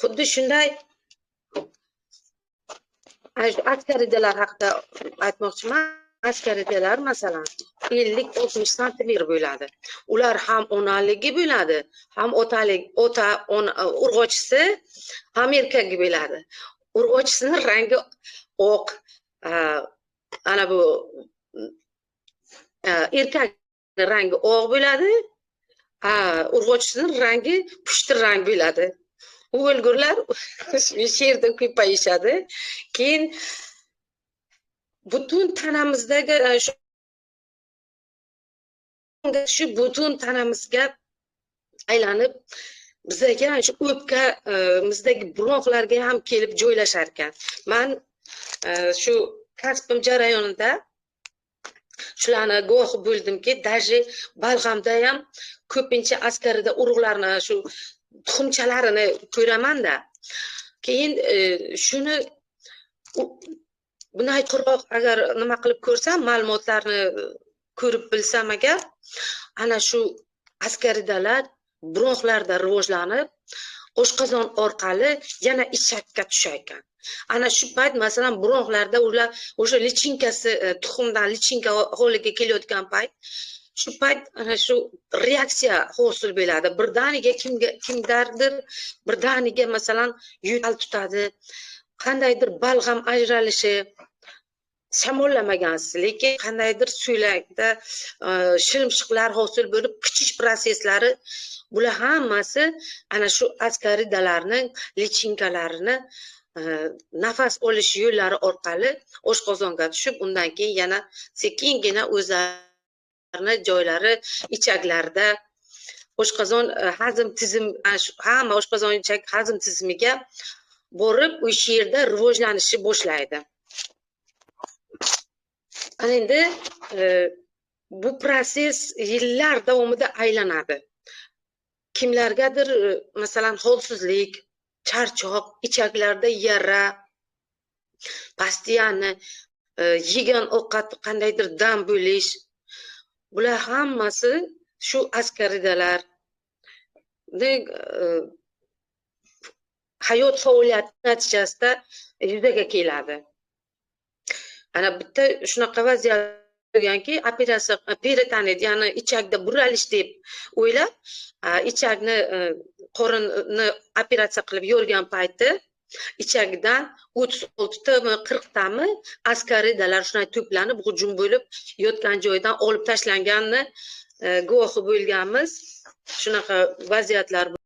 Xuddi shunday askaridalar haqida aytmoqchiman. Askaridalar masalan 50-60 santimetr bo'ladi. Ular ham onaligi bo'ladi, ham otalik, ota urg'ochisi ham erkagi bo'ladi. Urg'ochisini rangi oq, ana bu erkak rangi oq bo'ladi, urg'ochisini rangi pushti rang bo'ladi. U o'lgurlar shu yerda ko'payishadi. Keyin butun tanamizdagi shu butun tanamizga aylanib, bizaga shu o'pkamizdagi bronxlarga ham kelib joylashar ekan. Man shu kasbim jarayonida shularni guvohi bo'ldimki, даже balg'amda ham ko'pincha askarida urug'larni shu tuxumchalarini ko'ramanda. Keyin shuni bunday quruq agar nima qilib ko'rsam, ma'lumotlarni ko'rib bilsam agar, ana shu askaridalar bronxlarda rivojlanib, oshqozon orqali yana ichakka tushar ekan. Ana shu payt masalan bronxlarda ular o'sha lichinkasi tuxumdan lichinka holiga kelayotgan payt, shu payt ana shu reaksiya hosil bo'ladi. Birdaniga kimga kimlardir birdaniga masalan yo'tal tutadi, qandaydir balg'am ajralishi, shamollamagansiz, lekin qandaydir so'lakda shilimshiqlar hosil bo'lib qichish proseslari, bular hammasi ana shu askaridalarning lichinkalarini nafas olish yo'llari orqali oshqozonga tushib, undan keyin yana sekingina o'zlarini joylari ichaklarda oshqozon hazm tizim, hamma oshqozon ichak hazm tizimiga borib, o'sha yerda rivojlanishni boshlaydi. Ana endi bu proses yillar davomida aylanadi. Kimlargadir masalan holsizlik, charchoq, ichaklarda yara, постоянно yegan ovqat qandaydir dam bo'lish, bular hammasi shu askaridalar hayot faoliyati natijasida yuzaga keladi. Ana bitta shunaqa vaziyat bo'lganki, operatsiya peritonit, ya'ni ichakda buralish deb o'ylab, ichakni qorinni operatsiya qilib yorgan payti ichagidan 36tami 40tami askaridalar shunday to'planib hujum bo'lib yotgan joyidan olib tashlanganini guvohi bo'lganmiz. Shunaqa vaziyatlar.